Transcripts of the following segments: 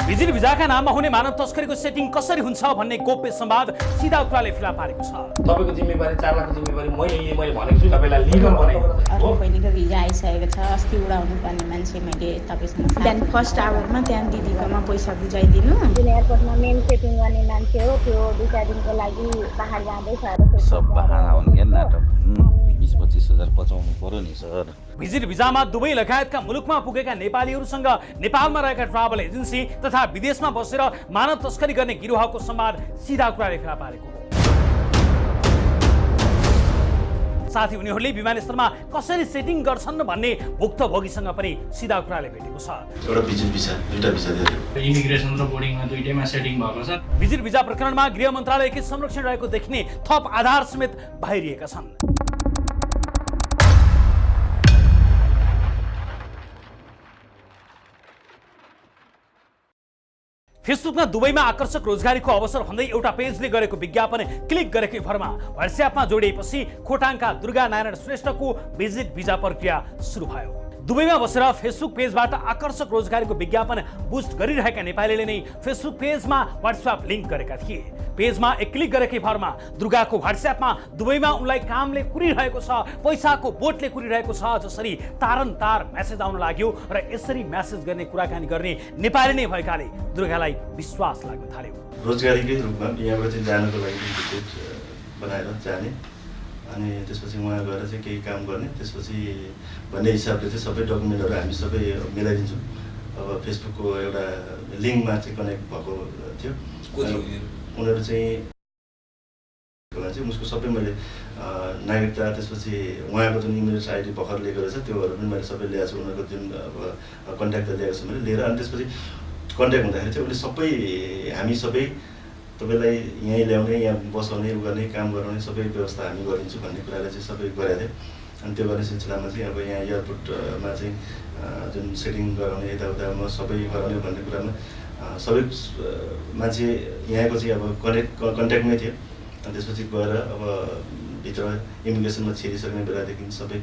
Visit भिजाका नाममा हुने मानव तस्करीको सेटिङ कसरी हुन्छ भन्ने गोप्य संवाद सिधा कुराले फेला पारेको छ। तपाईको जिम्मेवारी 4 लाख जिम्मेवारी मैले भनेको छु तपाईलाई लिगल बनाइदिनु। अर्को बहिनीको भिजा आइसकेको छ। अस्ति उडाउनु पर्ने मान्छे मैले तपाईसँग बिहान फर्स्ट आवरमा त्यहाँ दिदीकोमा पैसा बुझाइदिनु। जुन एयरपोर्टमा मेन सेटिङ गर्ने मान्छे हो त्यो 2-4 दिनको लागि बाहिर जाँदैछ र सब बहाना हुन् के नाटक 20-25 हजार बचाउनु पर्यो नि सर। भिजिट भिजामा दुबई लगायतका मुलुकमा पुगेका नेपालीहरूसँग नेपालमा रहेका ट्राभल एजेन्सी तथा विदेशमा बसेर मानव तस्करी गर्ने गिरोहको संवाद सिधा कुराले फेला पारेको हो। साथै उनीहरूले विमानस्थलमा कसरी सेटिङ गर्छन् भन्ने भुक्तभोगीसँग पनि सिधा कुराले भेटेको छ। एउटा भिजिट भिसा दुईटा भिसा दियो। इमिग्रेसन र बोर्डिङमा दुईटैमा सेटिङ भएको छ। भिजिट भिजा प्रकरणमा गृह मन्त्रालयकै संरक्षण रहेको देखिने थप आधार समेत बाहिरिएका छन्। फेसबुकमा दुबईमा आकर्षक रोजगारीको अवसर भन्दै एउटा पेजले गरेको विज्ञापन क्लिक गरेकै भरमा व्हाट्सएपमा जोडिएपछि खोटाङका दुर्गा नारायण श्रेष्ठको भिजिट भिजा प्रक्रिया सुरु भयो। दुबईमा बसेर फेसबुक पेजबाट आकर्षक रोजगारीको विज्ञापन बुस्ट गरिरहेका नेपालीले नै फेसबुक पेजमा व्हाट्सएप लिङ्क गरेका थिए। पेजमा एक क्लिक गरेकै भरमा दुर्गाको व्हाट्सएपमा दुबईमा उनलाई कामले कुरिरहेको छ, पैसाको बोटले कुरिरहेको छ जसरी तारन्तार मेसेज आउन लाग्यो र यसरी मेसेज गर्ने कुराकानी गर्ने नेपाली नै भएकाले दुर्गालाई विश्वास लाग्न थाल्यो। रोजगारीकै रूपमा यहाँबाट चाहिँ जानको लागि टिकट बनाएर जाने अनि त्यसपछि उहाँ गएर चाहिँ केही काम गर्ने, त्यसपछि भन्ने हिसाबले चाहिँ सबै डकुमेन्टहरू हामी सबै मिलाइदिन्छौँ। अब फेसबुकको एउटा लिङ्कमा चाहिँ कनेक्ट भएको थियो। उनीहरू चाहिँ उसको सबै मैले नागरिकता त्यसपछि उहाँको जुन इमेल आइडी भर्खर लिएको रहेछ त्योहरू पनि मैले सबै ल्याएको छु। उनीहरूको जुन अब कन्ट्याक्ट ल्याएको छु मैले लिएर अनि त्यसपछि कन्ट्याक्ट हुँदाखेरि चाहिँ उसले सबै हामी सबै तपाईँलाई यहीँ ल्याउने, यहाँ बसाउने, उ गर्ने, काम गराउने सबै व्यवस्था हामी गरिदिन्छौँ भन्ने कुराले चाहिँ सबै गरेको थियो। अनि त्यो गर्ने सिलसिलामा चाहिँ अब यहाँ एयरपोर्टमा चाहिँ जुन सेटिङ गराउने यताउतामा सबै गराउने भन्ने कुरामा सबै मान्छे यहाँको चाहिँ अब कन्ट्याक्टमै थियो। अनि त्यसपछि गएर अब भित्र इमिग्रेसनमा छिरिसक्ने बेलादेखि सबै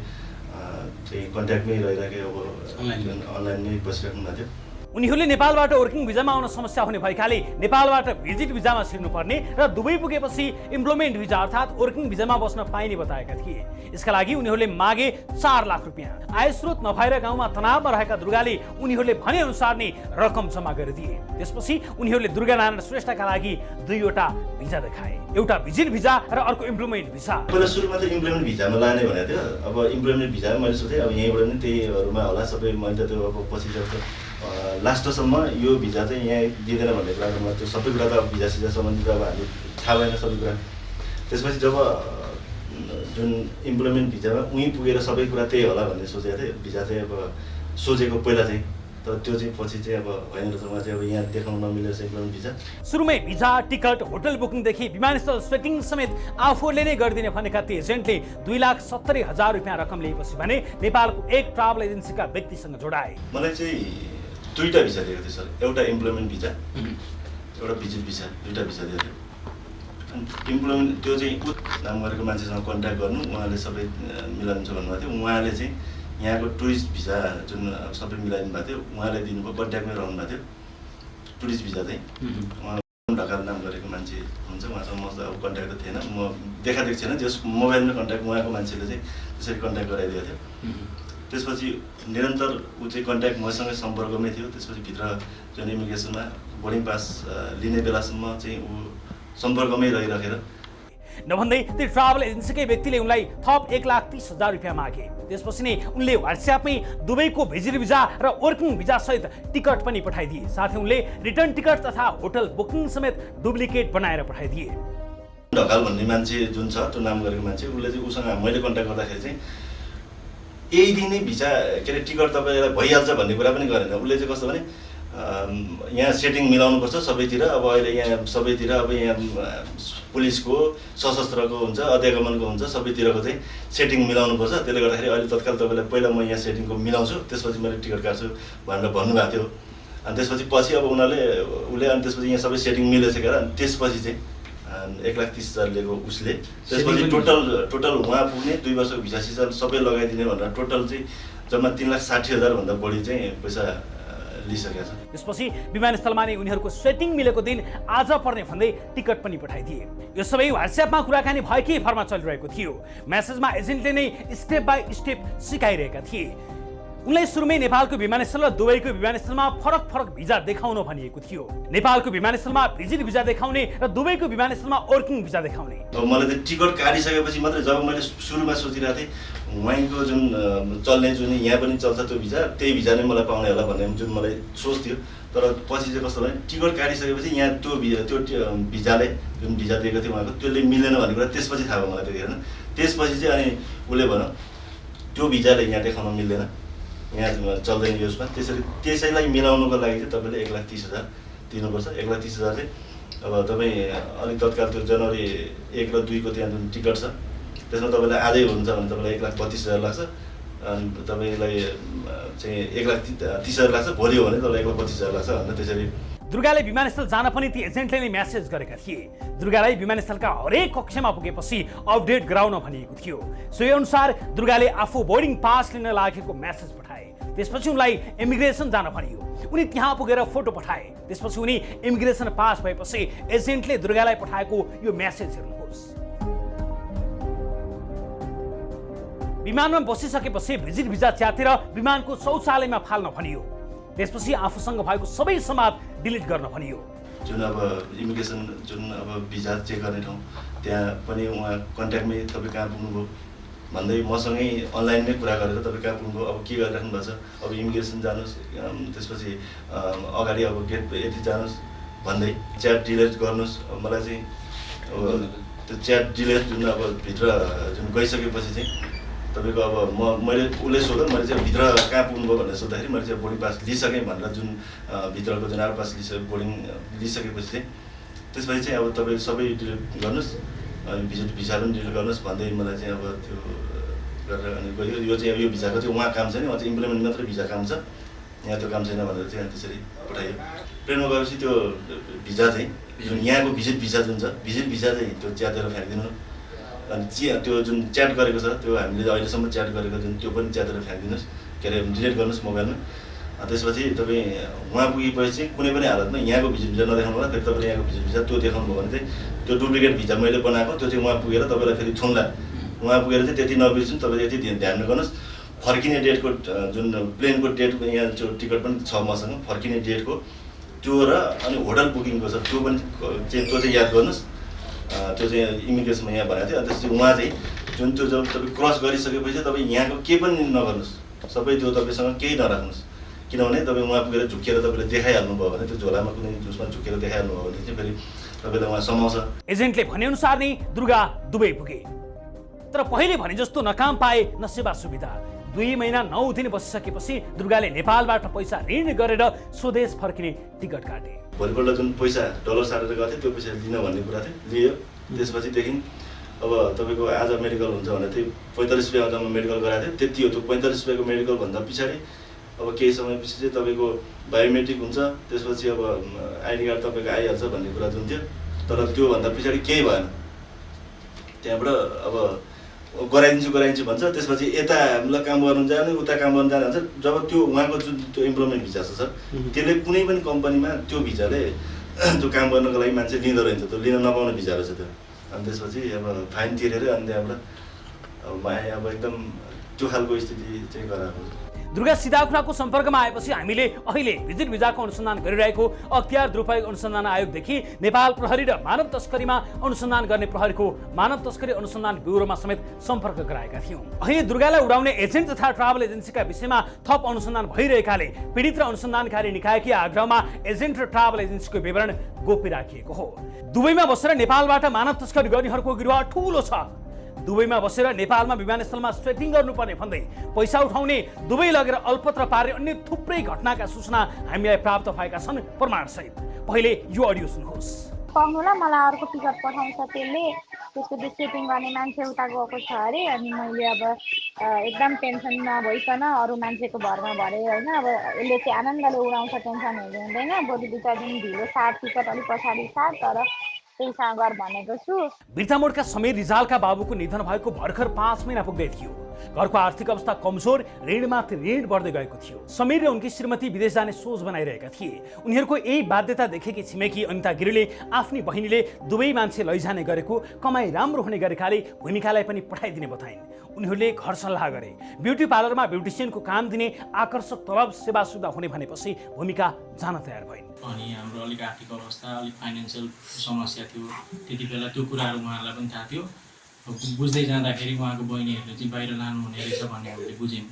चाहिँ कन्ट्याक्टमै रहिरहेको अब अनलाइनमै बसिराख्नु भएको थियो। उनीहरूले नेपालबाट वर्किङ भिजामा आउन समस्या हुने भएकाले नेपालबाट भिजिट भिजामा छिर्नुपर्ने र दुबई पुगेपछि इम्प्लोइमेन्ट भिजा अर्थात् वर्किङ भिजामा बस्न पाइने बताएका थिए। यसका लागि उनीहरूले मागे 4 लाख रुपियाँ। आय स्रोत नभएर गाउँमा तनावमा रहेका दुर्गाले उनीहरूले भने अनुसार नै रकम जम्मा गरिदिए। त्यसपछि उनीहरूले दुर्गा नारायण श्रेष्ठका लागि दुईवटा भिजा देखाए, एउटा भिजिट भिजा र अर्को इम्प्लोइमेन्ट भिजा। पहिला सुरुमा चाहिँ इम्प्लोइमेन्ट भिजामा लाने भनेको थियो। अब इम्प्लोइमेन्ट भिजा मैले सोचेँ अब यहीँबाट नि त्यहीहरूमा होला सबै। मैले त त्यो अब पछि जब लास्टसम्म यो भिजा चाहिँ यहाँ दिँदैन भन्ने कुराको मलाई त्यो सबै कुरा त अब भिजा सिजा सम्बन्धित अब हामी थाहा भएन सबै कुरा। त्यसपछि जब जुन इम्प्लोइमेन्ट भिजामा उहीँ पुगेर सबै कुरा त्यही होला भन्ने सोचेको थिएँ। भिजा चाहिँ अब सोचेको पहिला चाहिँ, तर त्यो चाहिँ पछि चाहिँ अब होइन रहेछ। उहाँ चाहिँ अब यहाँ देखाउन नमिलेर चाहिँ इम्प्लोइमेन्ट भिजा। सुरुमै भिजा, टिकट, होटल बुकिङदेखि विमानस्थल सेटिङ समेत आफूले नै गरिदिने भनेका ती एजेन्टले 2,70,000 रुपियाँ रकम लिएपछि भने नेपालको एक ट्राभल एजेन्सीका व्यक्तिसँग जोडाए। मलाई चाहिँ दुईवटा भिजा दिएको थियो सर। एउटा इम्प्लोइमेन्ट भिजा, एउटा भिजिट भिजा, दुईवटा भिजा दिएको थियो। अनि इम्प्लोइमेन्ट त्यो चाहिँ नाम गरेको मान्छेसँग कन्ट्याक्ट गर्नु, उहाँले सबै मिलाइदिन्छ भन्नुभएको थियो। उहाँले चाहिँ यहाँको टुरिस्ट भिजा जुन सबै मिलाइदिनु भएको थियो उहाँले दिनुभयो। कन्ट्याक्टमै रहनु भएको थियो। टुरिस्ट भिजा चाहिँ उहाँ ढकाल नाम गरेको मान्छे हुन्छ, उहाँसँग म अब कन्ट्याक्ट त थिएन, म देखादेखि छैन। जस मोबाइलमै कन्ट्याक्ट उहाँको मान्छेले चाहिँ त्यसरी कन्ट्याक्ट गराइदिएको थियो। त्यसपछि निरन्तर ऊ चाहिँ कन्ट्याक्ट मसँगै सम्पर्कमै थियो। त्यसपछि भित्र जुन इमिग्रेसनमा बोर्डिङ पास लिने बेलासम्म चाहिँ ऊ सम्पर्कमै रहिराखेर नभन्दै त्यो ट्राभल एजेन्सीकै व्यक्तिले उनलाई थप 1,30,000 रुपियाँ मागे। त्यसपछि नै उनले व्हाट्सएपमै दुबईको भिजिट भिजा र वर्किङ भिजा सहित टिकट पनि पठाइदिए। साथै उनले रिटर्न टिकट तथा होटल बुकिङ समेत डुप्लिकेट बनाएर पठाइदिए। ढकाल भन्ने मान्छे जुन छ त्यो नाम गरेको मान्छे उसले चाहिँ उसँग मैले कन्ट्याक्ट गर्दाखेरि चाहिँ यही दिनै भिजा के अरे टिकट तपाईँलाई भइहाल्छ भन्ने कुरा पनि गरेन। उसले चाहिँ कस्तो भने यहाँ सेटिङ मिलाउनुपर्छ सबैतिर। अब अहिले यहाँ सबैतिर अब यहाँ पुलिसको, सशस्त्रको हुन्छ, अध्यागमनको हुन्छ, सबैतिरको चाहिँ सेटिङ मिलाउनुपर्छ। त्यसले गर्दाखेरि अहिले तत्काल तपाईँलाई पहिला म यहाँ सेटिङको मिलाउँछु, त्यसपछि मैले टिकट काट्छु भनेर भन्नुभएको थियो। अनि त्यसपछि अब उसले अनि त्यसपछि यहाँ सबै सेटिङ मिलिसकेर अनि त्यसपछि चाहिँ 1,30,000 लिएको उसले। त्यसपछि टोटल उहाँ पुग्ने 2 वर्षको भिसा सिसा सबै लगाइदिने भनेर टोटल चाहिँ जम्मा 3,60,000 भन्दा बढी चाहिँ पैसा लिइसकेको छ। त्यसपछि विमानस्थलमा नै उनीहरूको सेटिङ मिलेको दिन आज पर्ने भन्दै टिकट पनि पठाइदिए। यो सबै व्हाट्सएपमा कुराकानी भएकै भरमा चलिरहेको थियो। मेसेजमा एजेन्टले नै स्टेप बाई स्टेप सिकाइरहेका थिए। उनलाई सुरुमै नेपालको विमानस्थल र दुबईको विमानस्थलमा फरक भिजा देखाउन भनिएको थियो। नेपालको विमानस्थलमा भिजिट भिजा देखाउने र दुबईको विमानस्थलमा वर्किङ भिजा देखाउने। अब मलाई त टिकट काटिसकेपछि मात्रै जब मैले सुरुमा सोचिरहेको थिएँ वहीँको जुन चल्ने जुन यहाँ पनि चल्छ त्यो भिजा त्यही भिजा नै मलाई पाउने होला भन्ने जुन मलाई सोच थियो। तर पछि चाहिँ कस्तो भयो टिकट काटिसकेपछि यहाँ त्यो भिजाले जुन भिजा दिएको थियो उहाँको त्यसले मिलेन भन्ने कुरा त्यसपछि थाहा भयो मलाई त्यतिखेर। त्यसपछि चाहिँ अनि उसले भन्यो त्यो भिजाले यहाँ देखाउन मिल्दैन, यहाँ चल्दैन यसमा। त्यसैलाई मिलाउनुको लागि चाहिँ तपाईँले 1,30,000 दिनुपर्छ। 1,30,000 चाहिँ अब तपाईँ अलिक तत्काल त्यो जनवरी 1 र 2 को त्यहाँ जुन टिकट छ त्यसमा तपाईँलाई आधै हुन्छ भने तपाईँलाई 1,32,000 लाग्छ। अनि तपाईँलाई चाहिँ 1,30,000 लाग्छ। भोलि हो भने तपाईँलाई 1,25,000 लाग्छ भनेर त्यसरी। दुर्गाले विमानस्थल जान पनि ती एजेन्टले नै म्यासेज गरेका थिए। दुर्गालाई विमानस्थलका हरेक कक्षमा पुगेपछि अपडेट गराउन भनिएको थियो। सोही अनुसार दुर्गाले आफू बोर्डिङ पास लिन लागेको म्यासेज पठाए। त्यसपछि उनलाई इमिग्रेसन जान भनियो। उनी त्यहाँ पुगेर फोटो पठाए। त्यसपछि उनी इमिग्रेसन पास भएपछि एजेन्टले दुर्गालाई पठाएको यो म्यासेज हेर्नुहोस्। विमानमा बसिसकेपछि भिजिट भिजा च्यातेर विमानको शौचालयमा फाल्न भनियो। त्यसपछि आफूसँग भएको सबै समाद डिलिट गर्न भनियो। जुन अब इमिग्रेसन जुन अब भिजा चेक गर्ने ठाउँ त्यहाँ पनि उहाँ कन्ट्याक्टमै तपाईँ कहाँ पुग्नुभयो भन्दै मसँगै अनलाइनमै कुरा गरेर तपाईँ कहाँ पुग्नुभयो, अब के गरिराख्नु भएको छ, अब इमिग्रेसन जानुहोस्, त्यसपछि अगाडि अब गेट यति जानुहोस् भन्दै च्याट डिलिट गर्नुहोस्। मलाई चाहिँ अब त्यो च्याट डिलिट जुन अब भित्र जुन गइसकेपछि चाहिँ तपाईँको अब मैले उसले सोध्दा मैले चाहिँ भित्र कहाँ पुग्नुभयो भनेर सोद्धाखेरि मैले चाहिँ बोर्डिङ पास लिइसकेँ भनेर जुन भित्रको जुन आउट पास बोर्डिङ लिइसकेपछि चाहिँ त्यसपछि चाहिँ अब तपाईँ सबै डिलिट गर्नुहोस्, अनि भिजा पनि डिलिट गर्नुहोस् भन्दै मलाई चाहिँ अब त्यो गरेर अनि गयो। यो चाहिँ अब यो भिजाको चाहिँ उहाँ काम छैन, उहाँ चाहिँ इम्प्लिमेन्ट मात्रै भिजा काम छ, यहाँ त्यो काम छैन भनेर चाहिँ त्यसरी पठाइयो। ट्रेनमा गएपछि त्यो भिजा चाहिँ जुन यहाँको भिजिट भिजा जुन छ भिजिट भिजा चाहिँ त्यो च्यातेर फ्याँकिदिनु। अनि त्यो जुन च्याट गरेको छ त्यो हामीले अहिलेसम्म च्याट गरेको जुन त्यो पनि च्यातेर फ्याँकिदिनुहोस्, के अरे डिलिट गर्नुहोस् मोबाइलमा। त्यसपछि तपाईँ उहाँ पुगेपछि चाहिँ कुनै पनि हालतमा यहाँको भिजिट भिजा नदेखाउनु होला। फेरि तपाईँले यहाँको भिजिट भिजा त्यो देखाउनु भयो भने चाहिँ त्यो डुप्लिकेट भिजा मैले बनाएको त्यो चाहिँ उहाँ पुगेर तपाईँलाई फेरि छुन्ला। उहाँ पुगेर चाहिँ त्यति नबिर्सिनु, तपाईँले यति ध्यान गर्नुहोस्। फर्किने डेटको जुन प्लेनको डेटको यहाँ त्यो टिकट पनि छ मसँग, फर्किने डेटको त्यो र अनि होटल बुकिङको छ त्यो पनि त्यो चाहिँ याद गर्नुहोस्। त्यो चाहिँ इमिग्रेसनमा यहाँ भनेको थियो। अनि त्यसपछि उहाँ चाहिँ जुन त्यो जब तपाईँ क्रस गरिसकेपछि तपाईँ यहाँको केही पनि नगर्नुहोस्, सबै त्यो तपाईँसँग केही नराख्नुहोस्। किनभने तपाईँ उहाँ पुगेर झुकेर तपाईँले देखाइहाल्नु भयो भने त्यो झोलामा कुनै जुसमा झुकेर देखाइहाल्नु भयो भने चाहिँ फेरि तपाईँलाई उहाँ समाउँछ। एजेन्टले भनेअनुसार नै दुर्गा दुबई पुगे। तर पहिले भने जस्तो न काम पाए न सेवा सुविधा। 2 महिना 9 दिन बसिसकेपछि दुर्गाले नेपालबाट पैसा ऋण गरेर स्वदेश फर्किने टिकट काटे। भोलिपल्ट जुन पैसा डलर सारेर गएको थियो त्यो पैसा लिन भन्ने कुरा थियो, लियो। त्यसपछिदेखि अब तपाईँको आज मेडिकल हुन्छ भने चाहिँ 45 रुपियाँमा जम्मा मेडिकल गराएको थियो, त्यति हो। त्यो 45 रुपियाँको मेडिकलभन्दा पछाडि अब केही समयपछि चाहिँ तपाईँको बायोमेट्रिक हुन्छ, त्यसपछि अब आइडी कार्ड तपाईँको आइहाल्छ भन्ने कुरा जुन थियो। तर त्योभन्दा पछाडि केही भएन। त्यहाँबाट अब गराइदिन्छु भन्छ। त्यसपछि यता हामीलाई काम गर्नु जाने उता काम गर्नु जाने भन्छ। जब त्यो उहाँको जुन त्यो इम्प्लोइमेन्ट भिजा छ त्यसले कुनै पनि कम्पनीमा त्यो भिजाले त्यो काम गर्नको लागि मान्छे लिँदो रहेछ, त्यो लिन नपाउने भिजा रहेछ त्यो। अनि त्यसपछि अब फाइन तिरेर अनि त्यहाँबाट अब माया अब एकदम त्यो खालको स्थिति चाहिँ गराएको। दुर्गा सिधाकुराको सम्पर्कमा आएपछि हामीले अहिले भिजिट भिजाको अनुसन्धान गरिरहेको अख्तियार दुरुपयोग अनुसन्धान आयोगदेखि नेपाल प्रहरी र मानव तस्करीमा अनुसन्धान गर्ने प्रहरीको मानव तस्करी अनुसन्धान ब्युरोमा समेत सम्पर्क गराएका थियौँ। अहिले दुर्गालाई उडाउने एजेन्ट तथा ट्राभल एजेन्सीका विषयमा थप अनुसन्धान भइरहेकाले पीडित र अनुसन्धानकारी निकायकी आग्रहमा एजेन्ट र ट्राभल एजेन्सीको विवरण गोप्य राखिएको हो। दुबईमा बसेर नेपालबाट मानव तस्करी गर्नेहरूको गिरोह ठूलो छ। दुबईमा बसेर नेपालमा विमानस्थलमा सेटिङ गर्नुपर्ने भन्दै पैसा उठाउने, दुबई लगेर अल्पत्र पार्ने अन्य थुप्रै घटनाका सूचना हामीलाई प्राप्त भएका छन् प्रमाणसहित। पहिले यो अडियो सुन्नुहोस्। पाउनुला मलाई अर्को टिकट पठाउँछ त्यसले, त्यसपछि सेटिङ गर्ने मान्छे उता गएको छ अरे। अनि मैले अब एकदम टेन्सन नभइकन अरू मान्छेको भरमा भरे होइन। अब यसले चाहिँ आनन्दले उडाउँछ, टेन्सन हुँदैन। भोलि 2-4 दिन ढिलो सार टिकट अलिक पछाडि सार, तर त्यहीसँग गर भनेको छु। बिर्तामोडका समीर रिजालका बाबुको निधन भएको भर्खर 5 महिना पुग्दै थियो। घरको आर्थिक अवस्था कमजोर, ऋणमाथि ऋण बढ्दै गएको थियो। समीर र उनकी श्रीमती विदेश जाने सोच बनाइरहेका थिए। उनीहरूको यही बाध्यता देखेकी छिमेकी अनिता गिरीले आफ्नी बहिनीले दुवै मान्छे लैजाने गरेको, कमाई राम्रो हुने गरेकाले भूमिकालाई पनि पठाइदिने बताइन्। उनीहरूले घर सल्लाह गरे। ब्युटी पार्लरमा ब्युटिसियनको काम दिने, आकर्षक तलब, सेवा सुविधा हुने भनेपछि भूमिका जान तयार भइन्। अनि हाम्रो अलिक आर्थिक अवस्था, अलिक फाइनेन्सियल समस्या थियो। त्यति बेला त्यो कुराहरू उहाँहरूलाई पनि थाहा थियो। बुझ्दै जाँदाखेरि उहाँको बहिनीहरूले चाहिँ बाहिर लानु हुने रहेछ भन्ने हामीले बुझ्यौँ।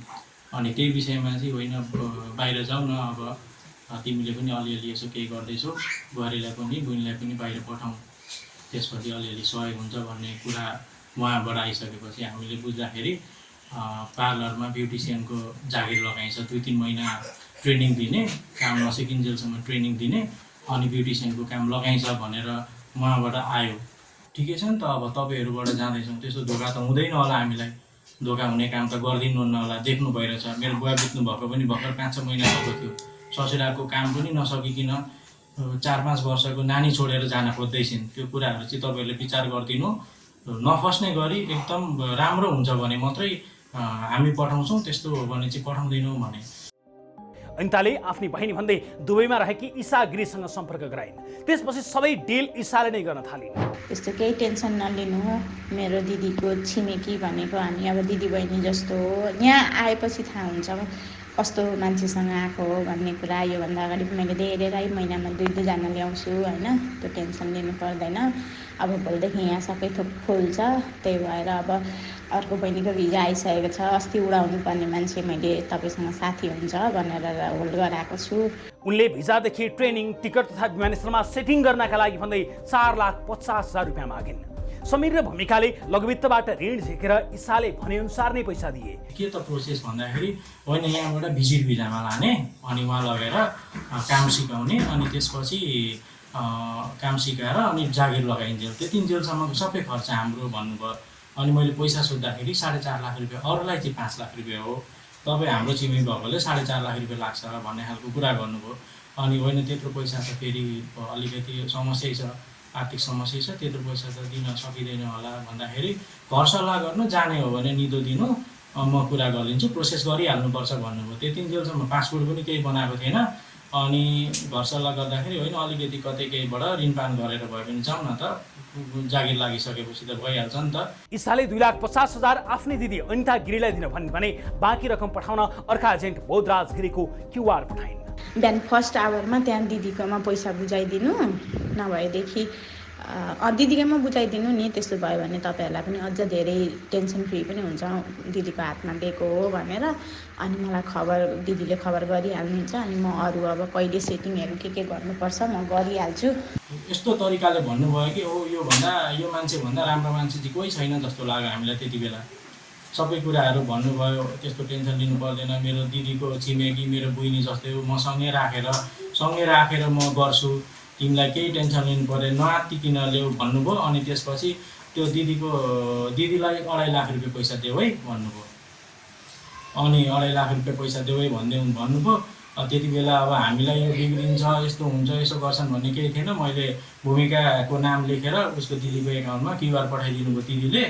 अनि त्यही विषयमा चाहिँ होइन बाहिर जाऊ न, अब तिमीले पनि अलिअलि यसो केही गर्दैछौ, बुहारीलाई पनि बहिनीलाई पनि बाहिर पठाउँ, त्यसपछि अलिअलि सहयोग हुन्छ भन्ने कुरा उहाँबाट आइसकेपछि हामीले बुझ्दाखेरि पार्लरमा ब्युटिसियनको जागिर लगाइन्छ। 2-3 महिना ट्रेनिङ दिने, काम नसिकिन्जेलसम्म ट्रेनिङ दिने, अनि ब्युटिसियनको काम लगाइन्छ भनेर उहाँबाट आयो। ठिकै छ नि त, अब तपाईँहरूबाट जाँदैछौँ, त्यस्तो धोका त हुँदैन होला, हामीलाई धोका हुने काम त गरिदिनुहुन्न होला। देख्नु भइरहेछ, मेरो बुवा बित्नु भएको पनि भर्खर 5-6 महिना भएको थियो। ससुराको काम पनि नसकिकन 4-5 वर्षको नानी छोडेर जान खोज्दैछन्। त्यो कुराहरू चाहिँ तपाईँहरूले विचार गरिदिनु, नफस्ने गरी एकदम राम्रो हुन्छ भने मात्रै हामी पठाउँछौँ, त्यस्तो हो भने चाहिँ पठाउँदैनौँ भने। अनिताले आफ्नी बहिनी भन्दै दुबईमा रहेकी ईशा गिरीसँग सम्पर्क गराइन्। त्यसपछि सबै डिल ईशाले नै गर्न थालिन्। त्यस्तो केही टेन्सन नलिनु, मेरो दिदीको छिमेकी भनेको हामी अब दिदी बहिनी जस्तो हो। यहाँ आएपछि थाहा हुन्छ कस्तो मान्छेसँग आएको हो भन्ने कुरा। योभन्दा अगाडि मैले धेरै महिनामा 2-2जना ल्याउँछु होइन, त्यो टेन्सन लिनु पर्दैन। अब भोलिदेखि यहाँ सबै थोक खोल्छ, त्यही भएर अब अर्को बहिनीको भिजा आइसकेको छ। अस्ति उडाउनु पर्ने मान्छे मैले तपाईँसँग साथी हुन्छ भनेर होल्ड गराएको छु। उनले भिजादेखि ट्रेनिङ, टिकट तथा विमानस्थलमा सेटिङ गर्नका लागि भन्दै 4,50,000 रुपियाँ मागिन्। समीर र भूमिकाले लघुवित्तबाट ऋण झिकेर ईशाले भनेअनुसार नै पैसा दिए। के त प्रोसेस भन्दाखेरि होइन, यहाँबाट भिजिट भिजामा लाने, अनि वहाँ लगेर काम सिकाउने, अनि त्यसपछि काम सिकाएर अनि जागिर लगाइन्जेल, त्यतिन्जेलसम्मको सबै खर्च हाम्रो भन्नुभयो। अनि मैले पैसा सोद्धाखेरि 4.5 लाख रुपियाँ, अरूलाई चाहिँ 5 लाख रुपियाँ हो, तपाईँ हाम्रो छिमेकी भएकोले 4.5 लाख रुपियाँ लाग्छ भन्ने खालको कुरा गर्नुभयो। अनि होइन त्यत्रो पैसा त फेरि अलिकति समस्या छ, आर्थिक समस्या छ, त्यत्रो पैसा त दिन सकिँदैन होला भन्दाखेरि घर सल्लाह गर्नु, जाने हो भने निदो दिनु, म कुरा गरिदिन्छु, प्रोसेस गरिहाल्नुपर्छ भन्नुभयो। त्यतिन्जेलसम्म पासपोर्ट पनि केही बनाएको थिएन। अनि घर सल्लाह गर्दाखेरि होइन अलिकति कतै केहीबाट ऋणपान गरेर भए पनि जाउँ न त, जागिर लागिसकेपछि त भइहाल्छ नि त। ईशाले 2,50,000 आफ्नै दिदी अनिता गिरीलाई दिन भनिन् भने बाँकी रकम पठाउन अर्का एजेन्ट बोधराज गिरीको QR पठाइन्। बिहान फर्स्ट आवरमा त्यहाँ दिदीकोमा पैसा बुझाइदिनु, नभएदेखि दिदीकोमा बुझाइदिनु नि। त्यस्तो भयो भने तपाईँहरूलाई पनि अझ धेरै टेन्सन फ्री पनि हुन्छ, दिदीको हातमा दिएको हो भनेर। अनि मलाई दिदीले खबर गरिहाल्नुहुन्छ। अनि म अरू अब कहिले सेटिङहरू के गर्नुपर्छ म गरिहाल्छु। यस्तो तरिकाले भन्नुभयो कि यो मान्छेभन्दा राम्रो मान्छे चाहिँ कोही छैन जस्तो लाग्यो हामीलाई त्यति बेला। सबै कुराहरू भन्नुभयो, त्यस्तो टेन्सन लिनु पर्दैन, मेरो दिदीको छिमेकी मेरो बहिनी जस्तै हो, म सँगै राखेर म गर्छु, तिमीलाई केही टेन्सन लिनु पर्दैन, नआत्तिकिन ल्याऊ भन्नुभयो। अनि त्यसपछि त्यो दिदीलाई 2.5 लाख रुपियाँ पैसा देऊ है भन्नुभयो। अनि 2.5 लाख रुपियाँ पैसा देऊ है भन्नुभयो। त्यति बेला अब हामीलाई यो बिग्रिन्छ, यस्तो हुन्छ, यसो गर्छन् भन्ने केही थिएन। मैले भूमिकाको नाम लेखेर उसको दिदीको एकाउन्टमा QR पठाइदिनु भयो दिदीले,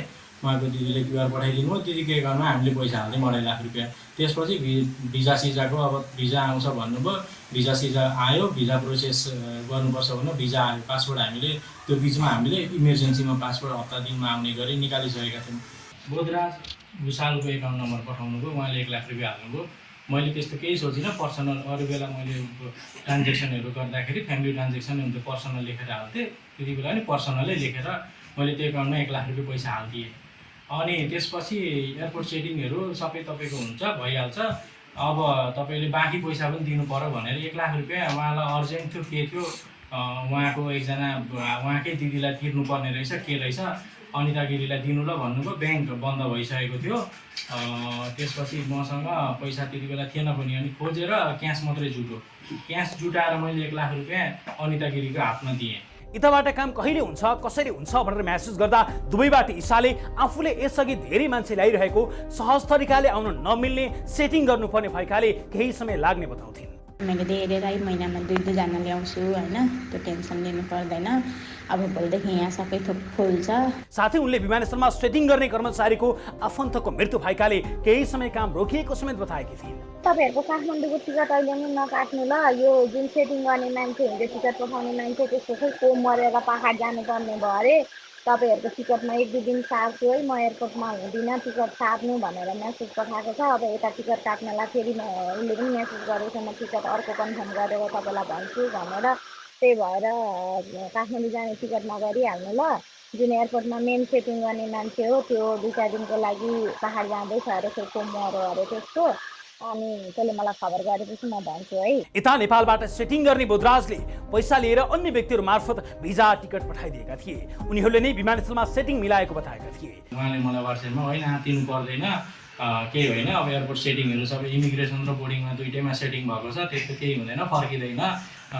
उहाँको दिदीले QR पठाइदिनु भयो। दिदीको एकाउन्टमा हामीले पैसा हाल्दै 2.5 लाख रुपियाँ। त्यसपछि भिजा सिजाको अब भिजा आउँछ भन्नुभयो, भिजा सिजा आयो, भिजा प्रोसेस गर्नुपर्छ भन्नु, भिजा आयो। पासपोर्ट हामीले त्यो बिचमा हामीले इमर्जेन्सीमा पासपोर्ट हप्ता दिनमा आउने गरी निकालिसकेका थियौँ। बोधराज भुषालको एकाउन्ट नम्बर पठाउनु भयो, उहाँले 1 लाख रुपियाँ हाल्नुभयो। मैले त्यस्तो केही सोचिनँ, पर्सनल अरू बेला मैले ट्रान्जेक्सनहरू गर्दाखेरि फ्यामिली ट्रान्जेक्सन हुन्थ्यो, पर्सनल लेखेर हाल्थेँ। त्यति बेला नि पर्सनलै लेखेर मैले त्यो एकाउन्टमा 1 लाख रुपियाँ पैसा हालिदिएँ। अनि त्यसपछि एयरपोर्ट सेटिङहरू सबै तपाईँको हुन्छ, भइहाल्छ। अब तपाईँले बाँकी पैसा पनि दिनु पर्यो भनेर 1 लाख रुपियाँ उहाँलाई अर्जेन्ट थियो, के थियो, उहाँको एकजना उहाँकै दिदीलाई तिर्नुपर्ने रहेछ, के रहेछ, अनिता गिरीलाई दिनु ल भन्नुभयो। ब्याङ्क बन्द भइसकेको थियो। त्यसपछि मसँग पैसा त्यति बेला थिएन पनि, अनि खोजेर क्यास मात्रै क्यास जुटाएर मैले 1 लाख रुपियाँ अनिता गिरीको हातमा दिएँ। यताबाट काम कहिले हुन्छ, कसरी हुन्छ भनेर म्यासेज गर्दा दुबईबाट ईशाले आफूले यसअघि धेरै मान्छे ल्याइरहेको सहज तरिकाले आउन नमिल्ने, सेटिङ गर्नुपर्ने भएकाले केही समय लाग्ने बताउँथिन्। मैले धेरैलाई महिनामा 2-2 जना ल्याउँछु होइन, त्यो टेन्सन लिनु पर्दैन। अब भोलिदेखि यहाँ सबै थोक खोल्छ। साथै उनले विमानस्थलमा सेटिङ गर्ने कर्मचारीको आफन्तको मृत्यु भएकाले केही समय काम रोकिएको समेत बताएकी थिइन्। तपाईँहरूको काठमाडौँको टिकट अहिले नै नकाट्नु ल। यो जुन सेटिङ गर्ने मान्छे हुन्छ, टिकट पठाउने मान्छे, त्यसको खै को मरेर पाहाड जानुपर्ने भयो अरे। तपाईँहरूको टिकटमा 1-2 दिन सार्छु है, म एयरपोर्टमा हुँदिनँ, टिकट सार्नु भनेर मेसेज पठाएको छ। अब यता टिकट काट्नलाई फेरि उसले पनि मेसेज गरेको छ, म टिकट अर्को कन्फर्म गरेर तपाईँलाई भन्छु भनेर। त्यही भएर काठमाडौँ जाने टिकट नगरिहाल्नु ल। जुन एयरपोर्टमा मेन सेटिङ गर्ने मान्छे हो, त्यो 2-4 दिनको लागि पाहाड जाँदैछ अरे, खै को मऱ्यो अरे त्यसको। अनि त्यसले मलाई खबर गरेपछि म भन्छु है। यता नेपालबाट सेटिङ गर्ने बोधराजले पैसा लिएर अन्य व्यक्तिहरू मार्फत भिजा टिकट पठाइदिएका थिए। उनीहरूले नै विमानस्थलमा सेटिङ मिलाएको बताएका थिए। उहाँले मलाई वाट्सएपमा होइन तिर्नु पर्दैन, केही होइन, अब एयरपोर्ट सेटिङहरू सबै इमिग्रेसन र बोर्डिङमा दुइटैमा सेटिङ भएको छ, त्यस्तो केही हुँदैन, फर्किँदैन,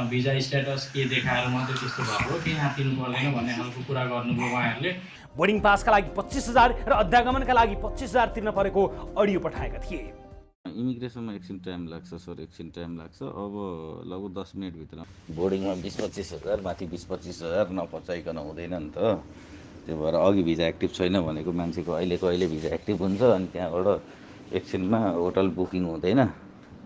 भिजा स्ट्याटस के देखाएर मात्रै त्यस्तो भएको, केही यहाँ तिर्नु पर्दैन भन्ने खालको कुरा गर्नुभयो उहाँहरूले। बोर्डिङ पासका लागि 25,000 र अध्यागमनका लागि 25,000 तिर्न परेको अडियो पठाएका थिए। इमिग्रेसनमा एकछिन टाइम लाग्छ सर, एकछिन टाइम लाग्छ। अब लगभग 10 मिनटभित्र बोर्डिङमा 20-25 हजार, माथि 20-25 हजार नपचाइकन हुँदैन नि त। त्यो भएर अघि भिजा एक्टिभ छैन भनेको मान्छेको अहिले भिजा एक्टिभ हुन्छ, अनि त्यहाँबाट एकछिनमा होटल बुकिङ हुँदैन।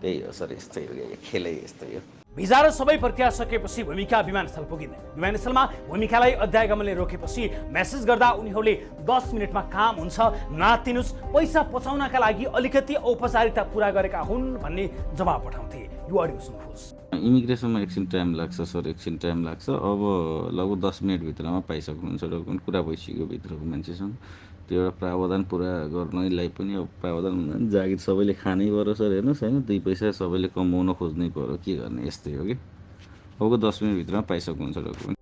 त्यही हो सर, यस्तै हो, खेलै यस्तै हो। भिजा र सबै प्रक्रिया सकेपछि भूमिका विमानस्थल पुगिन्। विमानस्थलमा भूमिकालाई अध्यागमनले रोकेपछि मेसेज गर्दा उनीहरूले 10 मिनटमा काम हुन्छ, नातिनुस्, पैसा पचाउनका लागि अलिकति औपचारिकता पुरा गरेका हुन् भन्ने जवाब पठाउँथे। यो अडियो सुन्नुहोस्। इमिग्रेसनमा एकछिन टाइम लाग्छ सर, एकछिन टाइम लाग्छ। अब लगभग 10 मिनटभित्रमा पाइसक्नुहुन्छ डकुमेन्ट, कुरा भइसक्यो भित्रको मान्छेसँग। त्यो एउटा प्रावधान पुरा गर्नलाई पनि अब प्रावधान जागिर सबैले खानै पर्यो सर, हेर्नुहोस् होइन, 2 पैसा सबैले कमाउन खोज्नै पर्यो, के गर्ने, यस्तै हो कि। अब 10 मिनटभित्रमा पाइसक्नुहुन्छ डकुमेन्ट।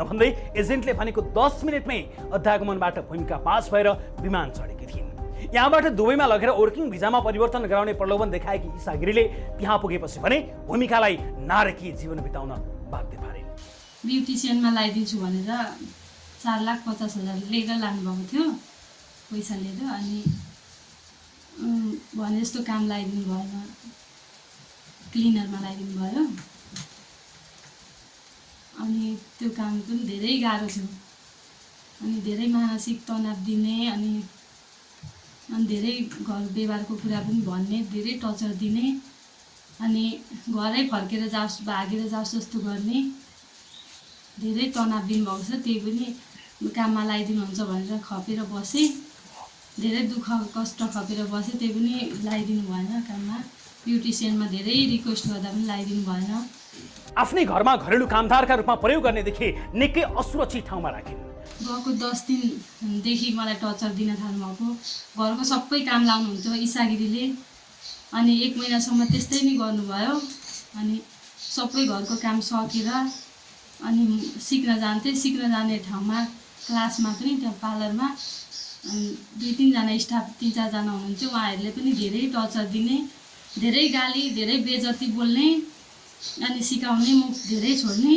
नभन्दै एजेन्टले भनेको 10 मिनटमै अध्यागमनबाट भूमिका पास भएर विमान चढेकी थिइन्। यहाँबाट दुबईमा लगेर वर्किङ भिजामा परिवर्तन गराउने प्रलोभन देखाएकी ईसा गिरीले त्यहाँ पुगेपछि भने भूमिकालाई नारकीय जीवन बिताउन बाध्य पारिन्। ब्युटिसियनमा लगाइदिन्छु भनेर 4,50,000 लिएर लानुभएको थियो पैसा लिएर, अनि भने जस्तो काम लगाइदिनु भएन, क्लिनरमा लगाइदिनु भयो। अनि त्यो काम पनि धेरै गाह्रो थियो, अनि धेरै मानसिक तनाव दिने, अनि धेरै घर व्यवहारको कुरा पनि भन्ने, धेरै टर्चर दिने, अनि घरै फर्केर जाओस्, भागेर जाओस् जस्तो गर्ने, धेरै तनाव दिनुभएको छ। त्यही पनि काममा लगाइदिनुहुन्छ भनेर खपेर बसेँ, धेरै दुःख कष्ट खपेर बसेँ, त्यही पनि लगाइदिनु भएन काममा। ब्युटिसियनमा धेरै रिक्वेस्ट गर्दा पनि लगाइदिनु भएन। आफ्नै घरमा घरेलु कामदारका रूपमा प्रयोग गर्नेदेखि निकै असुरक्षित ठाउँमा राखिन्। गएको 10 दिनदेखि मलाई टर्चर दिन थाल्नुभएको, घरको सबै काम लाउनुहुन्थ्यो ईसा गिरीले, अनि 1 महिनासम्म त्यस्तै नै गर्नुभयो। अनि सबै घरको काम सकेर अनि सिक्न जान्थेँ, सिक्न जाने ठाउँमा क्लासमा पनि त्यहाँ पार्लरमा 2-3 जना स्टाफ, 3-4 जना हुनुहुन्थ्यो, उहाँहरूले पनि धेरै टर्चर दिने, धेरै गाली, धेरै बेइज्जती बोल्ने, अनि सिकाउने, मुख धेरै छोड्ने,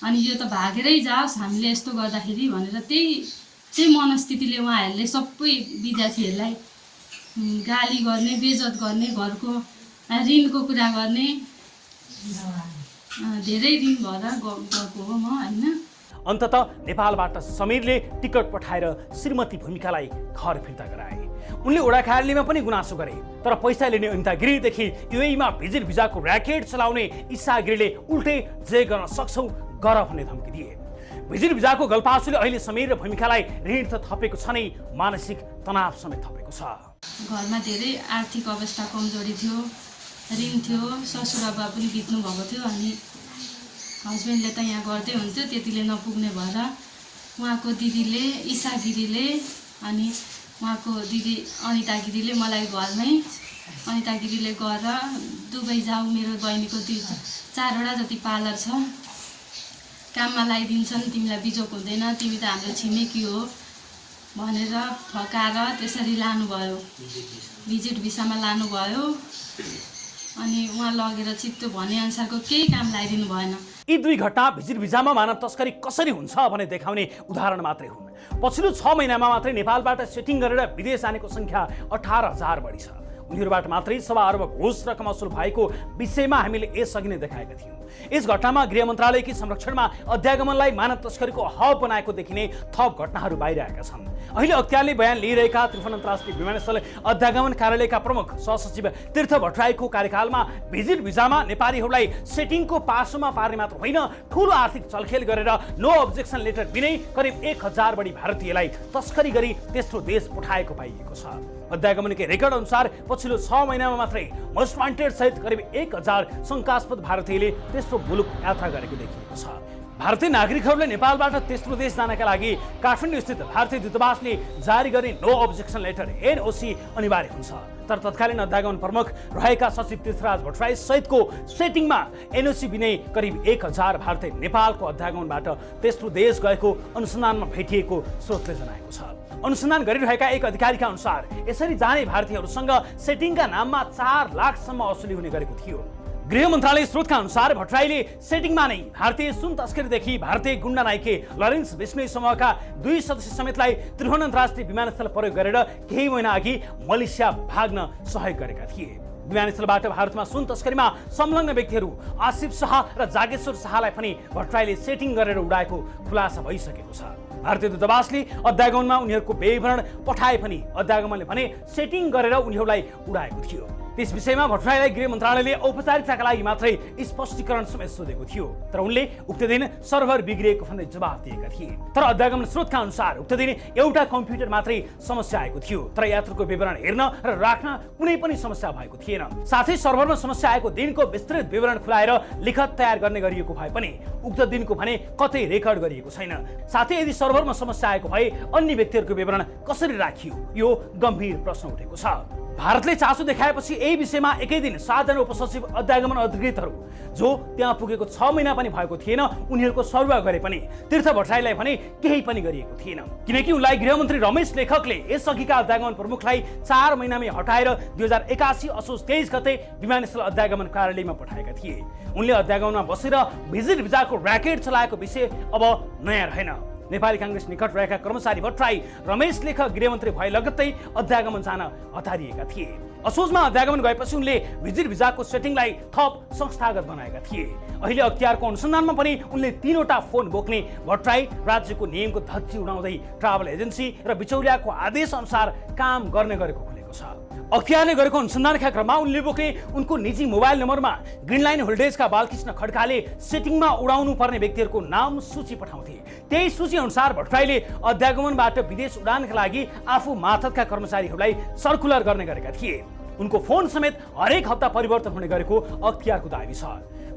अनि यो त भागेरै जाओस् हामीले यस्तो गर्दाखेरि भनेर त्यही मनस्थितिले उहाँहरूले सबै विद्यार्थीहरूलाई गाली गर्ने, बेइज्जत गर्ने, घरको ऋणको कुरा गर्ने, धेरै ऋण भएर गएको हो म होइन। अन्ततः नेपालबाट समीरले टिकट पठाएर श्रीमती भूमिकालाई घर फिर्ता गराए। उनले वडा कार्यालयमा पनि गुनासो गरे, तर पैसा लिने अनिता गिरीदेखि युएईमा भिजिट भिजाको र्याकेट चलाउने ईसा गिरीले उल्टै जे गर्न सक्छौ गर भन्ने धम्की दिए। भिजिट भिजाको गल्पासुले अहिले समीर र भूमिकालाई ऋण त थपेको छ नै, मानसिक तनाव समेत थपेको छ। घरमा धेरै आर्थिक अवस्था कमजोरी थियो, ऋण थियो, ससुराबा पनि बित्नु भएको थियो, अनि हस्बेन्डले त यहाँ गर्दै हुन्थ्यो, त्यतिले नपुग्ने भएर उहाँको दिदीले, ईसा गिरीले, अनि उहाँको दिदी अनिता गिरीले मलाई घरमै अनिता गिरीले गएर दुबई जाऊ, मेरो बहिनीको 4वटा जति पार्लर छ, काममा लगाइदिन्छन्, तिमीलाई बिजोक हुँदैन, तिमी त हाम्रो छिमेकी हो भनेर फकाएर त्यसरी लानुभयो, भिजिट भिसामा लानुभयो। अनि उहाँ लगेर चित्तो भनेअनुसारको केही काम लगाइदिनु भएन। यी 2 घटना भिजिट भिजामा मानव तस्करी कसरी हुन्छ भने देखाउने उदाहरण मात्रै हुन्। पछिल्लो 6 महिनामा मात्रै नेपालबाट सेटिङ गरेर विदेश जानेको सङ्ख्या 18,000 बढी छ। उनीहरूबाट मात्रै 1.25 अर्ब घुस रकम असुल भएको विषयमा हामीले यसअघि नै देखाएका थियौँ। यस घटनामा गृह मन्त्रालयकी संरक्षणमा अध्यागमनलाई मानव तस्करीको हब बनाएको देखिने थप घटनाहरू बाहिर आएका छन्। अहिले अख्तियारले बयान लिइरहेका त्रिभुवन अन्तर्राष्ट्रिय विमानस्थल अध्यागमन कार्यालयका प्रमुख सहसचिव तीर्थ भट्टराईको कार्यकालमा भिजिट भिजामा नेपालीहरूलाई सेटिङको पासोमा पार्ने मात्र होइन, ठूलो आर्थिक चलखेल गरेर नो अब्जेक्सन लेटर बिनै करिब 1000 बढी भारतीयलाई तस्करी गरी तेस्रो देश पठाएको पाइएको छ। अध्यागमनकै रेकर्ड अनुसार पछिल्लो 6 महिनामा मात्रै मोस्ट वान्टेड सहित करिब 1000 शंकास्पद भारतीयले तेस्रो मुलुक यात्रा गरेको देखिएको छ। भारतीय नागरिकहरूले नेपालबाट तेस्रो देश जानका लागि काठमाडौँ स्थित भारतीय दूतावासले जारी गर्ने नो अब्जेक्सन लेटर NOC अनिवार्य हुन्छ। तर तत्कालीन अध्यागमन प्रमुख रहेका सचिव तीर्थराज भट्टराई सहितको सेटिङमा NOC बिनै करिब 1000 भारतीय नेपालको अध्यागमनबाट तेस्रो देश गएको अनुसन्धानमा भेटिएको स्रोतले जनाएको छ। अनुसन्धान गरिरहेका एक अधिकारीका अनुसार यसरी जाने भारतीयहरूसँग सेटिङका नाममा 4 लाखसम्म असुली हुने गरेको थियो। गृह मन्त्रालय स्रोतका अनुसार भट्टराईले सेटिङमा नै भारतीय सुन तस्करीदेखि भारतीय गुण्डा नायके लरेन्स बिस्नोई समूहका 2 सदस्य समेतलाई त्रिभुवन अन्तर्राष्ट्रिय विमानस्थल प्रयोग गरेर केही महिना अघि मलेसिया भाग्न सहयोग गरेका थिए। विमानस्थलबाट भारतमा सुन तस्करीमा संलग्न व्यक्तिहरू आसिफ शाह र जागेश्वर शाहलाई पनि भट्टराईले सेटिङ गरेर उडाएको खुलासा भइसकेको छ। भारतीय दूतावासले अध्यागमनमा उनीहरूको विवरण पठाए पनि अध्यागमनले भने सेटिङ गरेर उनीहरूलाई उडाएको थियो। त्यस विषयमा भट्टराईलाई गृह मन्त्रालयले औपचारिकताका लागि मात्रै स्पष्टीकरण समेत सोधेको थियो, तर उनले उक्त दिन सर्भर बिग्रिएको भन्दै जवाफ दिएका थिए। तर अध्यागमन स्रोतका अनुसार उक्त दिन एउटा कम्प्युटर मात्रै समस्या आएको थियो, तर यात्रुको विवरण हेर्न र राख्न कुनै पनि समस्या भएको थिएन। साथै सर्भरमा समस्या आएको दिनको विस्तृत विवरण खुलाएर लिखत तयार गर्ने गरिएको भए पनि उक्त दिनको भने कतै रेकर्ड गरिएको छैन। साथै यदि सर्भरमा समस्या आएको भए अन्य व्यक्तिहरूको विवरण कसरी राखियो, यो गम्भीर प्रश्न उठेको छ। भारतले चासो देखाएपछि यही विषयमा एकै दिन 7 जना उपसचिव अध्यागमन अधिकृतहरू जो त्यहाँ पुगेको 6 महिना पनि भएको थिएन उनीहरूको सरुवा गरे पनि तीर्थ भट्टराईलाई भने केही पनि गरिएको थिएन, किनकि उनलाई गृहमन्त्री रमेश लेखकले यसअघिका अध्यागमन प्रमुखलाई 4 महिनामै हटाएर 2081 असोज 23 गते विमानस्थल अध्यागमन कार्यालयमा पठाएका थिए। उनले अध्यागमनमा बसेर भिजिट भिजाको र्याकेट चलाएको विषय अब नयाँ रहेन। नेपाली कांग्रेस निकट रहेका कर्मचारी भट्टराई रमेश लेखक गृहमन्त्री भए लगत्तै अध्यागमन जान हतारिएका थिए। असोजमा अध्यागमन गएपछि उनले भिजिट भिजाको सेटिङलाई थप संस्थागत बनाएका थिए। अहिले अख्तियारको अनुसन्धानमा पनि उनले 3वटा फोन बोक्ने भट्टराई राज्यको नियमको धज्जी उडाउँदै ट्राभल एजेन्सी र बिचौलियाको आदेश अनुसार काम गर्ने गरेको खुलेको छ। अख्तियारले गरेको अनुसन्धानका क्रममा उनले बोके उनको निजी मोबाइल नम्बरमा ग्रीन लाइन होल्डेजका बालकृष्ण खड्काले सेटिङमा उडाउनु पर्ने व्यक्तिहरूको नाम सूची पठाउँथे। त्यही सूची अनुसार भट्टराईले अध्यागमनबाट विदेश उडानका लागि आफू मार्फतका कर्मचारीहरूलाई सर्कुलर गर्ने गरेका थिए। उनको फोन समेत हरेक हप्ता परिवर्तन हुने गरेको अख्तियारको दाबी छ।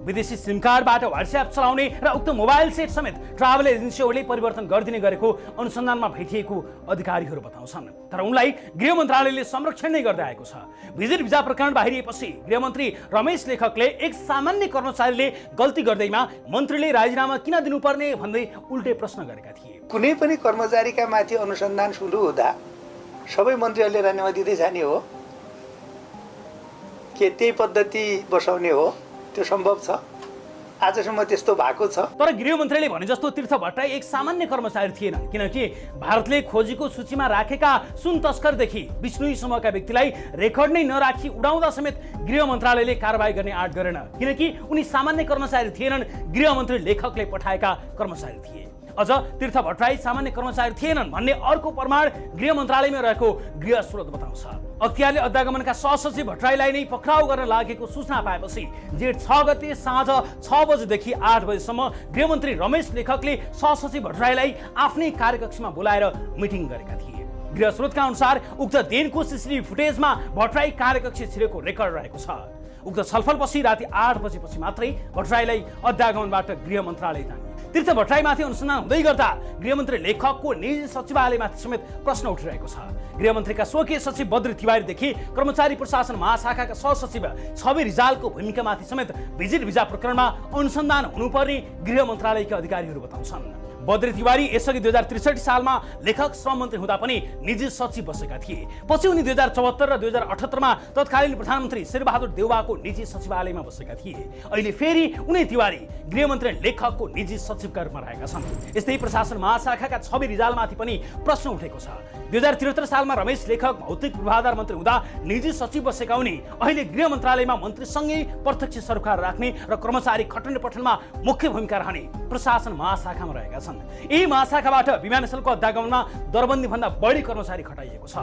विदेशी सिम कार्डबाट व्हाट्सएप चलाउने र उक्त मोबाइल सेट समेत ट्राभल एजेन्सीहरूले परिवर्तन गरिदिने गरेको अनुसन्धानमा भेटिएको अधिकारीहरू बताउँछन्। तर उनलाई गृह मन्त्रालयले संरक्षण नै गर्दै आएको छ। भिजिट भिजा प्रकरण बाहिरिएपछि गृहमन्त्री रमेश लेखकले एक सामान्य कर्मचारीले गल्ती गर्दैमा मन्त्रीले राजीनामा किन दिनुपर्ने भन्दै उल्टे प्रश्न गरेका थिए। कुनै पनि कर्मचारीका माथि अनुसन्धान सुरु हुँदा सबै मन्त्रीहरूले राजीनामा दिँदै जाने हो के त्यही पद्धति बसाउने हो? त्यो सम्भव छ? आजसम्म त्यस्तो भएको छ? तर गृहमन्त्रीले भने जस्तो तीर्थ भट्टराई एक सामान्य कर्मचारी थिएनन्, किनकि भारतले खोजीको सूचीमा राखेका सुन तस्करदेखि बिस्नोई समूहका व्यक्तिलाई रेकर्ड नै नराखी उडाउँदा समेत गृह मन्त्रालयले कारबाही गर्ने आँट गरेन, किनकि उनी सामान्य कर्मचारी थिएनन्, गृहमन्त्री लेखकले पठाएका कर्मचारी थिए। अझ तीर्थ भट्टराई सामान्य कर्मचारी थिएनन् भन्ने अर्को प्रमाण गृह मन्त्रालयमा रहेको गृह स्रोत बताउँछ। अख्तियारले अध्यागमनका सहसचिव भट्टराईलाई नै पक्राउ गर्न लागेको सूचना पाएपछि जेठ 6 गते साँझ 6 बजेदेखि 8 बजेसम्म गृहमन्त्री रमेश लेखकले सहसचिव भट्टराईलाई आफ्नै कार्यकक्षमा बोलाएर मिटिङ गरेका थिए। गृह स्रोतका अनुसार उक्त दिनको सीसीटीभी फुटेजमा भट्टराई कार्यकक्ष छिरेको रेकर्ड रहेको छ। उक्त छलफलपछि राति 8 बजेपछि मात्रै भट्टराईलाई अध्यागमनबाट गृह मन्त्रालय जाने। तीर्थ भट्टराईमाथि अनुसन्धान हुँदै गर्दा गृहमन्त्री लेखकको निजी सचिवालयमाथि समेत प्रश्न उठिरहेको छ। गृहमन्त्रीका स्वकीय सचिव बद्री तिवारीदेखि कर्मचारी प्रशासन महाशाखाका सहसचिव छवि रिजालको भूमिकामाथि समेत भिजिट भिजा प्रकरणमा अनुसन्धान हुनुपर्ने गृह मन्त्रालयका अधिकारीहरू बताउँछन्। बद्री तिवारी यसअघि 2063 सालमा लेखक श्रम मन्त्री हुँदा पनि निजी सचिव बसेका थिए। पछि उनी 2074 र 2078 मा तत्कालीन प्रधानमन्त्री शेरबहादुर देउवाको निजी सचिवालयमा बसेका थिए। अहिले फेरि उनी तिवारी गृहमन्त्री लेखकको निजी सचिवका रूपमा रहेका छन्। यस्तै प्रशासन महाशाखाका छवि रिजालमाथि पनि प्रश्न उठेको छ। 2073 सालमा रमेश लेखक भौतिक पूर्वाधार मन्त्री हुँदा निजी सचिव बसेका उनी अहिले गृह मन्त्रालयमा मन्त्रीसँगै प्रत्यक्ष सरोकार राख्ने र कर्मचारी खटन पठनमा मुख्य भूमिका रहने प्रशासन महाशाखामा रहेका छन्। यही महाशाखाबाट विमानस्थलको अध्यागमनमा दरबन्दी भन्दा बढी कर्मचारी खटाइएको छ।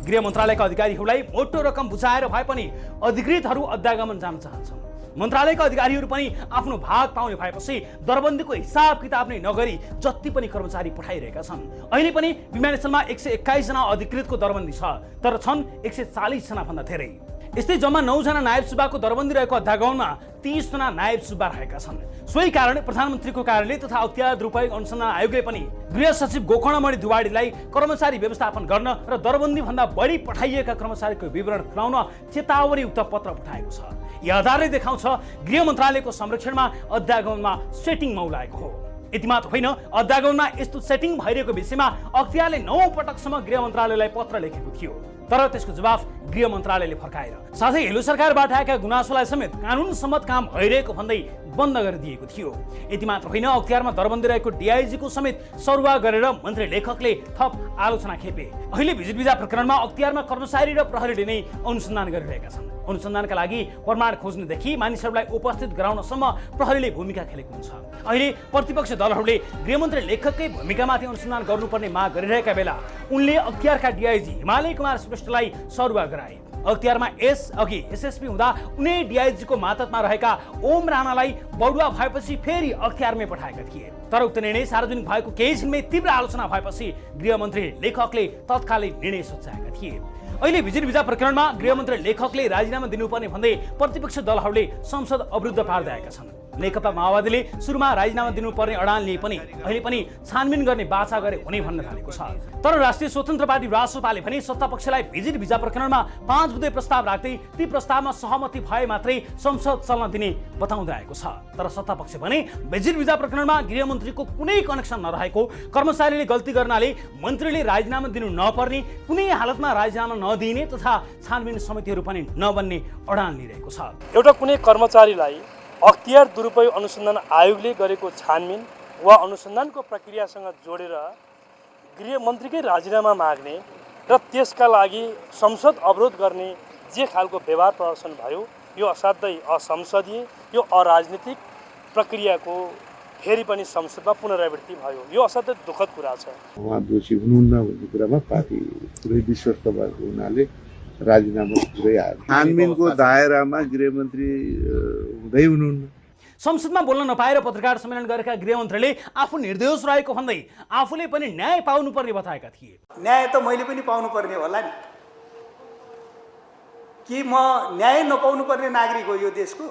गृह मन्त्रालयका अधिकारीहरूलाई मोटो रकम बुझाएर भए पनि अधिकृतहरू अध्यागमन जान चाहन्छन्। मन्त्रालयका अधिकारीहरू पनि आफ्नो भाग पाउने भएपछि दरबन्दीको हिसाब किताब नै नगरी जति पनि कर्मचारी पठाइरहेका छन्। अहिले पनि विमानस्थलमा 121 जना अधिकृतको दरबन्दी छ, तर छन् 140 जना भन्दा धेरै। यस्तै जम्मा 9 जना नायब सुब्बाको दरबन्दी रहेको अध्यागमनमा 30 जना नायब सुब्बा रहेका छन्। सोही कारण प्रधानमन्त्रीको कार्यालय तथा अख्तियार दुरुपयोग अनुसन्धान आयोगले पनि गृह सचिव गोकर्णमणि दुवाडीलाई कर्मचारी व्यवस्थापन गर्न र दरबन्दी भन्दा बढी पठाइएका कर्मचारीको विवरण खुलाउन चेतावनीयुक्त पत्र पठाएको छ। यो आधारले देखाउँछ गृह मन्त्रालयको संरक्षणमा अध्यागमनमा सेटिङ मौलाएको हो। यति मात्र होइन, अध्यागमनमा यस्तो सेटिङ भइरहेको विषयमा अख्तियारले 9 पटकसम्म गृह मन्त्रालयलाई पत्र लेखेको थियो, तर त्यसको जवाफ गृह मन्त्रालयले फर्काएर साथै हेलो सरकारबाट आएका गुनासोलाई समेत कानुन सम्मत काम भइरहेको भन्दै बन्द गरिदिएको थियो। यति मात्र होइन, अख्तियारमा दरबन्दी रहेको डीआईजीको समेत सरुवा गरेर मन्त्री लेखकले थप आलोचना खेपे। अहिले भिजिट भिजा प्रकरणमा अख्तियारमा कर्मचारी र प्रहरीले नै अनुसन्धान गरिरहेका छन्। अनुसन्धानका लागि प्रमाण खोज्नेदेखि मानिसहरूलाई उपस्थित गराउनसम्म प्रहरीले भूमिका खेलेको हुन्छ। अहिले प्रतिपक्ष दलहरूले गृहमन्त्री लेखककै भूमिकामाथि अनुसन्धान गर्नुपर्ने माग गरिरहेका बेला उनले अख्तियारका डीआईजी हिमालय कुमार श्रेष्ठलाई सरुवा गराए। अख्तियारमा यसअघि एसएसपी हुँदा उनी डीआईजीको मातहतमा रहेका ओम राणालाई बढुवा भएपछि फेरि अख्तियारमै पठाएका थिए, तर उक्त निर्णय सार्वजनिक भएको केही छिनमै तीव्र आलोचना भएपछि गृहमन्त्री लेखकले तत्कालै निर्णय सुचाएका थिए। अहिले भिजिट भिजा प्रकरणमा गृहमन्त्री लेखकले राजीनामा दिनुपर्ने भन्दै प्रतिपक्ष दलहरूले संसद अवरुद्ध पार्दै आएका छन्। नेकपा माओवादीले सुरुमा राजीनामा दिनुपर्ने अडान लिए पनि अहिले पनि छानबिन गर्ने बाचा गरे हुने भन्न थालेको छ। तर राष्ट्रिय स्वतन्त्र पार्टी रासोपाले पनि सत्तापक्षलाई भिजिट भिजा प्रकरणमा 5 बुँदे प्रस्ताव राख्दै ती प्रस्तावमा सहमति भए मात्रै संसद चल्न दिने बताउँदै आएको छ। तर सत्तापक्ष भने भिजिट भिजा प्रकरणमा गृहमन्त्रीको कुनै कनेक्सन नरहेको, कर्मचारीले गल्ती गर्नाले मन्त्रीले राजीनामा दिनु नपर्ने, कुनै हालतमा राजीनामा नदिने तथा छानबिन समितिहरू पनि नबन्ने अडान लिइरहेको छ। एउटा कुनै कर्मचारीलाई अख्तियार दुरुपयोग अनुसन्धान आयोगले गरेको छानबिन वा अनुसन्धानको प्रक्रियासँग जोडेर गृहमन्त्रीकै राजीनामा माग्ने र त्यसका लागि संसद अवरोध गर्ने जे खालको व्यवहार प्रदर्शन भयो, यो असाध्यै असंसदीय, यो अराजनीतिक प्रक्रियाको फेरि पनि संसदमा पुनरावृत्ति भयो। यो असाध्यै दुःखद कुरा छ। उहाँ दोषी हुनुहुन्न भन्ने कुरामा पार्टी पुरै विश्वस्त भएको हुनाले राजीनामा पुरै आयो। छानबिनको दायरामा गृहमन्त्री हुँदै हुनुहुन्न। संसदमा बोल्न नपाएर पत्रकार सम्मेलन गरेका गृहमन्त्रीले आफू निर्दोष रहेको भन्दै आफूले पनि न्याय पाउनुपर्ने बताएका थिए। न्याय त मैले पनि पाउनुपर्ने होला नि, कि म न्याय नपाउनु पर्ने नागरिक हो यो देशको?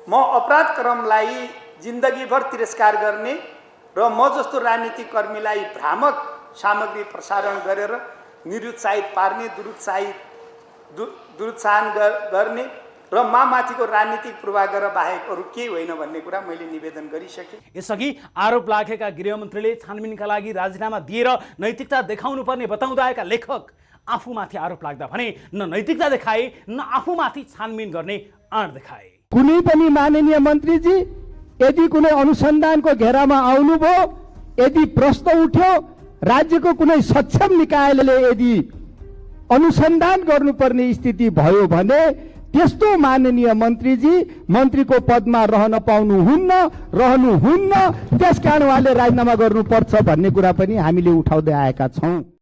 म अपराध क्रमलाई जिन्दगीभर तिरस्कार गर्ने र म जस्तो राजनीतिक कर्मीलाई भ्रामक सामग्री प्रसारण गरेर निरुत्साहित पार्ने, दुरुत्साहन गर्ने र माथिको राजनीतिक पूर्वाग्रह बाहेक अरू केही होइन भन्ने कुरा मैले निवेदन गरिसकेँ। यसअघि आरोप लागेका गृहमन्त्रीले छानबिनका लागि राजीनामा दिएर नैतिकता देखाउनु पर्ने बताउँदै आएका लेखक आफूमाथि आरोप लाग्दा भने न नैतिकता देखाए न आफूमाथि छानबिन गर्ने आँट देखाए। कुनै पनि माननीय मन्त्रीजी यदि कुनै अनुसन्धानको घेरामा आउनुभयो, यदि प्रश्न उठ्यो, राज्यको कुनै सक्षम निकायले यदि अनुसन्धान गर्नुपर्ने स्थिति भयो भने त्यस्तो माननीय मन्त्रीजी मन्त्रीको पदमा रहन रहनुहुन्न। त्यसकारण उहाँले राजीनामा गर्नुपर्छ भन्ने कुरा पनि हामीले उठाउँदै आएका छौँ।